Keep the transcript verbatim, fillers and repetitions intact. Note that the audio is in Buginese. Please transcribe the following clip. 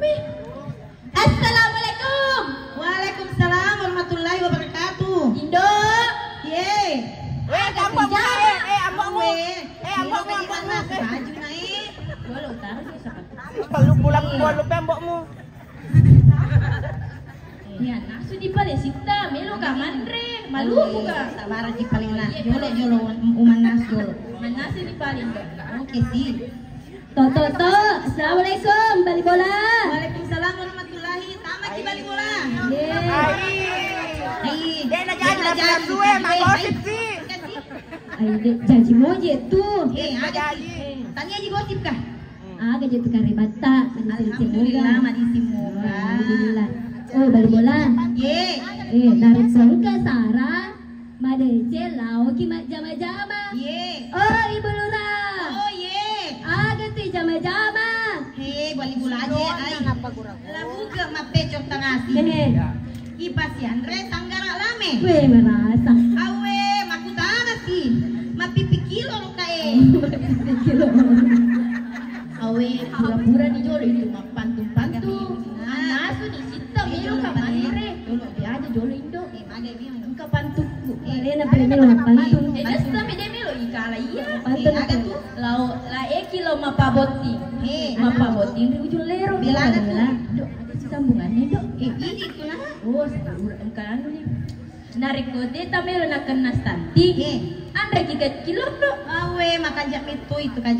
Assalamualaikum. Waalaikumsalam warahmatullahi wabarakatuh. Indo. Ye. Eh, ambo mu, eh, eh, ambo mu. Eh, ambo mu, ambo mu. Baju na, eh. Kalau taruh di sepatu. Kalau pulang, gua lupa ambo mu. Iya, nasu di pale sita, melo ka manre, malu ka. Sabar di pale na. Jolo, jolo, uman nas jolo. Manasi di pale. Oke sih. To, to, to. Assalamualaikum, bali bola. Waalaikumsalam warahmatullahi. Tama ki bali bola. Yeay. Hai. Dek na jadi, dek na jadi. Suwe, magosip sih. Hai, dek, jaji moje tu. Eh, ada sih. Tania ji gosip kah? Aga je tu karebatta, madising moga. Alhamdulillah, madising moga. Alhamdulillah. Oh, bali bola. Ye. Eh, narekko engka sara, madeceng laoki majjama-jama. Ye. Oh, Ibu Lurah. Oh, ye. Aga tu jama-jama? He, bali bola aja, ai. Labuga mappecong tangasi. He. Ipasianre tanggara lame. Weh, merasa. Awe, makutana si. Mappipi kilo lo kae. Mappipi kilo. Awe, pura-pura ni jolo itu mappantu-pantu. Nasu ni sitta melo ka manre. Jolo biasa jolo indo. Engka pantukku. Alena pale melo mappantu. Eh, jasta mede melo ikala iya. Pantu. Lao, la eki lo mapabotting. Mapabotting ri ujung lero. Bela. Dok, ada sambungannya, Dok. Eh, ini tu lah. Oh, saya udah engka anu nih. Narekko de tamelo nakenna stunting, anre ki gacci loddo. Awe, makanja metto itu kaji.